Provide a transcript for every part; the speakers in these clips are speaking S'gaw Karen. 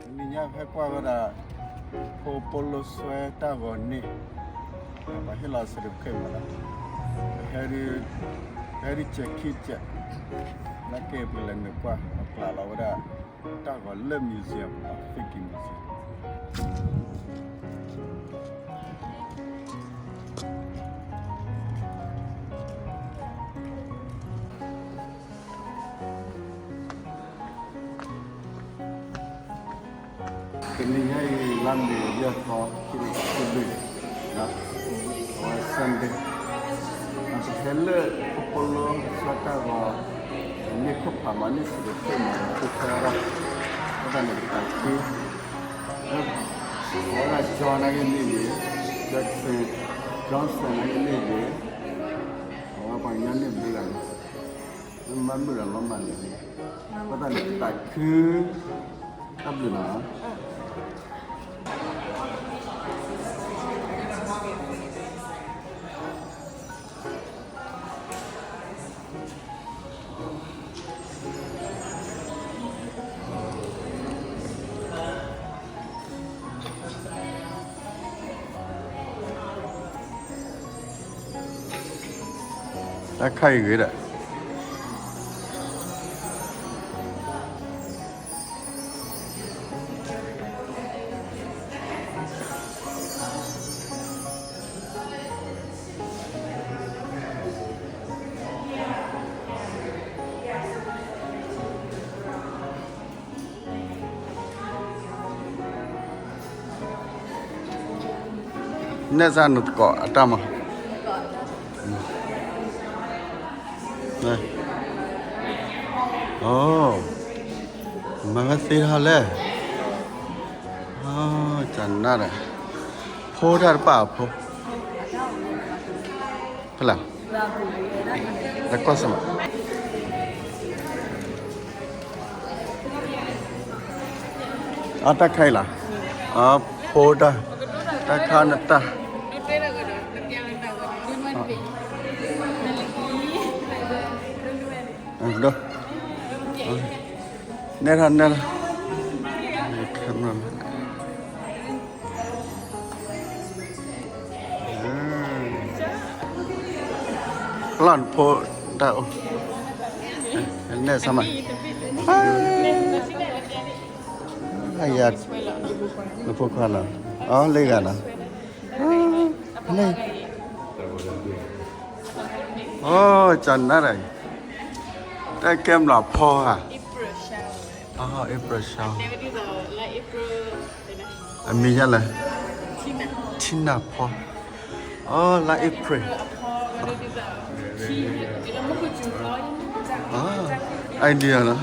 တနံၤညါဟဲကွၢ်ဝဲဒၣ် ဖိပိလိၣ်စွဲတၢ်ဂီၤန့ၣ်, ပှၤဟ့ၣ်လီၤ certificate မးလီၤ. ဟဲဒုး ဟဲဒုးစဲးခံစဲး, နာ်က့ပလဲၤနုာ်ကွၢ် ပကျးလီၤဝဲဒၣ် တၢ်ဂီၤလၢ museum မးလီၤ, Fiji Museum. တနံၤညါအံၤ လါမ့ၤ ယဲၢ်သီ ခံကထိခံဆံလွံၢ်, အဝဲ Sunday, ပဟဲလၢဖိပိလိၣ်စွဲတၢ်ဂီၤ, န့ၢ်ခိၣ်ဖးမး န့ၢ် certificate မး ဖိခွါဒၣ်, အဃိသတးန့ၣ် ပသးခု, အဝဲဒၣ် John နာ်က့န့ၢ်ယဲၢ်, Jackson, Johnson နာ်က့န့ၢ်ယဲၢ်, အဝဲပှၤကညီန့ၢ်ဘျုးဂၤန့ၣ်, မ့ၢ်မၤမုာ်ဒီးလီၤမၢ်လၢာ်န့ၣ်, အဃိသတးန့ၣ် ပသးခု, တၢ်ဘျုးနီၤ. တၢ်ခါအံၤဂ့ၤဒီး နဲၣ်စၢ်နတကိးအတၢ်မး, အိ, မၤဝဲသ့ထီၣ်လဲၣ်, ကနၣ်ဒီး, ဖိတၢ်တပာ်အဖိ, ဖဲလဲၣ်, လၢကီၢ်စဲၣ်မး အတၢ်ခါအံၤလီၤ, အဖိတၢ်, တၢ်ခါနတၢ်, ဒိ, နဲၣ်ထီၣ်နဲၣ်ထီၣ်, လီၢ်နဖိတၢ်အိၣ်, နဲၣ်စၢ်မး, အယၤ, နဖိခွါလီၤ, အီၤလၢဂၤနီၤ, ဖဲလဲၣ်, အိ, ကနၣ်ဒီး, တၢ်ကဲမျးဖီဧါ, အ, April အမံၤယါလဲၣ်, ထံနၢ်ဖီ, အီၤ လါ April, အ, idea နီ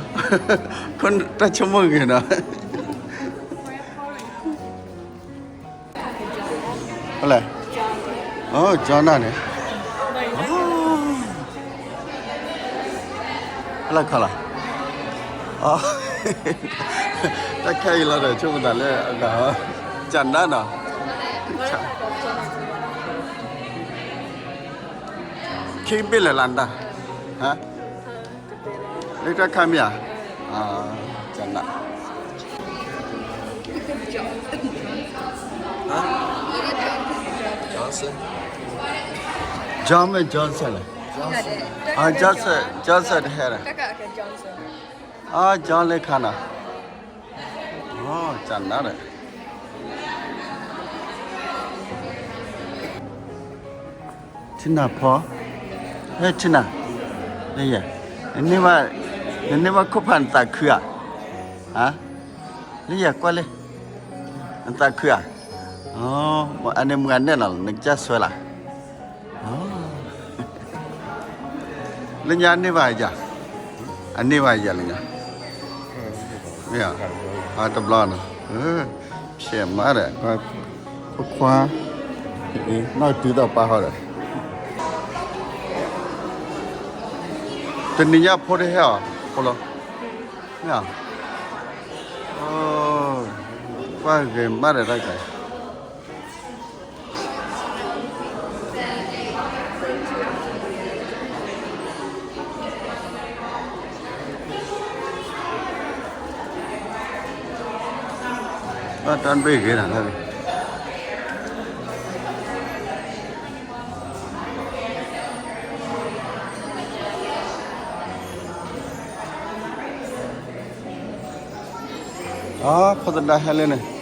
ၤ, တၢ်ဆိကမိၣ်ဂ့ၤနီၤ, ဖဲလဲၣ်, အ, John န့ၣ်, ဖဲလဲၣ်ခီလီၤ, အ, တၢ်ခဲအံၤလီၤဒီး ဆိကမိၣ်တၢ်လၢအဂၤ, ကနၣ်နီၤ, ခံဘ့ၣ်လဲၣ်လၢနတၢ်, ဟါ လၢတၢ်ခါမ့ၢ်ဧါ, ကနၣ်, John မ့ၢ် Johnson လဲၣ်, Johnson, Johnson တဟဲဒီး, အ, John လၢခါနီၤ, ကနၣ်ဒီး ထံနၢ်ဖီ, ဟဲထံနၢ်, လၢယဲ, နန့ၢ်ဘၣ်ခိၣ်ဖးနသးခုဧါ, လၢယဲကွၢ်လၢ, နသးခုဧါ, အန့ၣ်မုၢ်ဂၤနဲၣ်လီၤ နကစၢ်စွဲလၢ် လၢညါန့ၢ်ဘၣ်ယၤ, အန့ၢ်ဘၣ်ယၤလၢညါ, မ့ၢ်, တဘျီနီၤ, ဖျဲးမးဒီး, ဖိခွါ, နီၢ်တုၤသီၣ်ပာ်ဟီဒီး, တနံၤညါဖိတဟဲအီၤ, ဖိလီၤ, မ့ၢ်, ကွၢ်ဂ့ၤမးဒီးတၢ်ကါ Thank you. တၢ်တဘ့ၣ်ဂ့ၤနၤလၢ အဖိသဒါဟဲလၢန့ၣ်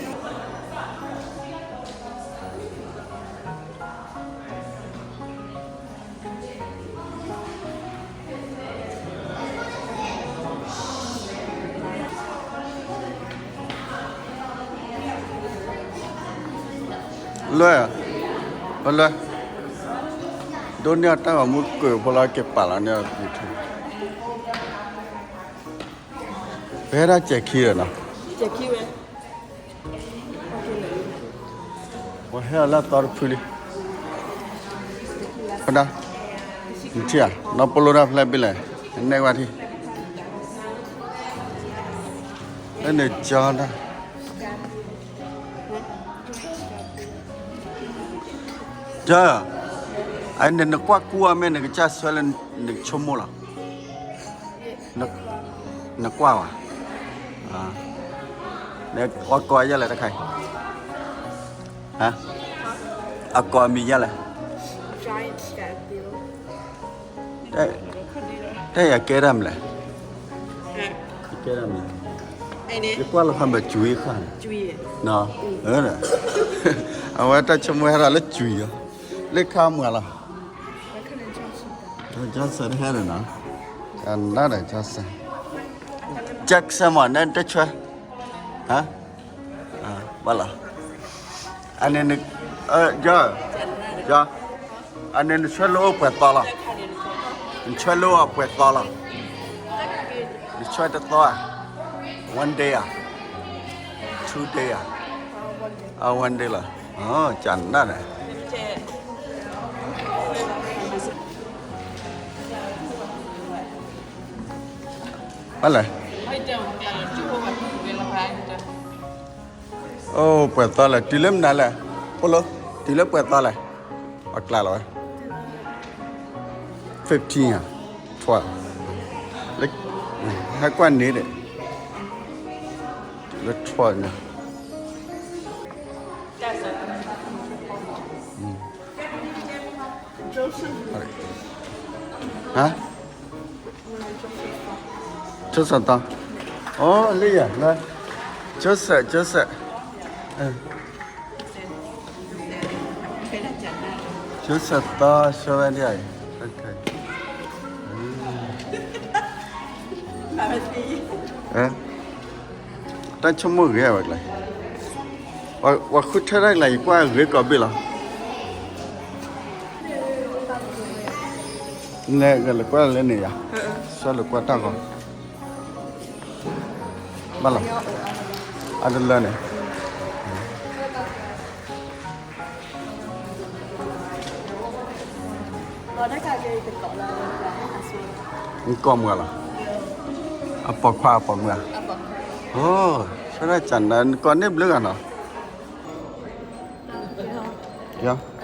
လွဲၢ်, ပလွဲၢ်, ဒိးန့ၢ်အတၢ်ဂီၤမူကၢၢ်ဖိလီၤ က့ၤပာ်လီၤန့ၢ်အပူၤထူ, ပဟဲဒၣ်စဲးခံဒီးနီၤ, ပဟဲအီၤလၢအသီတဖုလံ, ပဒါ, နထံၣ်ဧါ, နီၢ်ပိလိတၢ်ဖျဲၣ်ဘ့ၣ်လဲၣ်, နဲၣ်ဝဲထံၣ်, လၢန့ၣ်ကၠီတၢ် ကၠီ, အန့ၣ်နကွၢ်ကူအီၤမ့ၢ် နကစၢ်ဆၢလၢနကဆိကမိၣ်လီၤ, နကွၢ်ဘၣ်, အကိးယဲလဲၣ်တခါအံၤ, အကိးအမံၤယဲလဲၣ်, တၢ်ယၤကဲတၢ်မနုၤလဲၣ်, ကဲတၢ်မနုၤလဲၣ်, ယကွၢ်လီၤခါမ့ၢ်ကွံာ်ဃၣ်န့ၣ်, အဝဲတၢ်ဆိကမိၣ်ဟဲဒီးလၢကွံာ်အီၤ, လၢခါမုၢ်လီၤ, ကၠီဆၢတဟဲဒီးနီၤ, ကၠီဆၢ, ကၠီဆၢမ့ၢ်နတဆွဲ ဘၣ်လီၤ, အန့ၣ်, ကၠီ, ကၠီ, အန့ၣ်နဆွဲလၢအိၣ်ပှဲၤသီလီၤ, နဆွဲလၢအိၣ်ပှဲၤသီလီၤ, နဆွဲတသီဧါ, one dayဧါ, two dayဧါ, one dayလီၤ, ကၠီနၤန့ၣ် ဘၣ်လဲၣ်, အိၣ်ပှဲၤသီလဲၣ်, တုၤလၢမနုၤလဲၣ်, ဖိလိ, တုၤလၢပှဲၤသီလဲၣ်, အကျါလီၤဝဲ, fifteenဧါ, twelve, ဟဲကွၢ်န့ၣ်ဒီး, လၢ twelve န့ၣ် ဟါ, Joseph သီ, အိၣ်လၢယၤ, Joseph, Joseph, Joseph သီ ဆှၢဝဲဒၣ်အံၤ, တၢ်ဆိကမိၣ်ဂ့ၤဝဲကျါ, ပှၤဃုထၢတၢ်ကျါ ယကွၢ်ဂ့ၤကီးဘ့ၣ်လီၤ, လဲၤကွၢ်လၢန့ၣ်ယၤ, ဆှၢလၢကွၢ်တၢ်ဂီၤ, ဘၣ်လီၤ, အတလၢန့ၣ် နကိးမုာ်လီၤ, အပိာ်ခွါအပိာ်မုာ်ဧါ, အိၣ်, ဆၢဒၣ်ကၢ်နၤ နကိးန့ၢ်ဘျုးဂၤနီၤ, ယၤ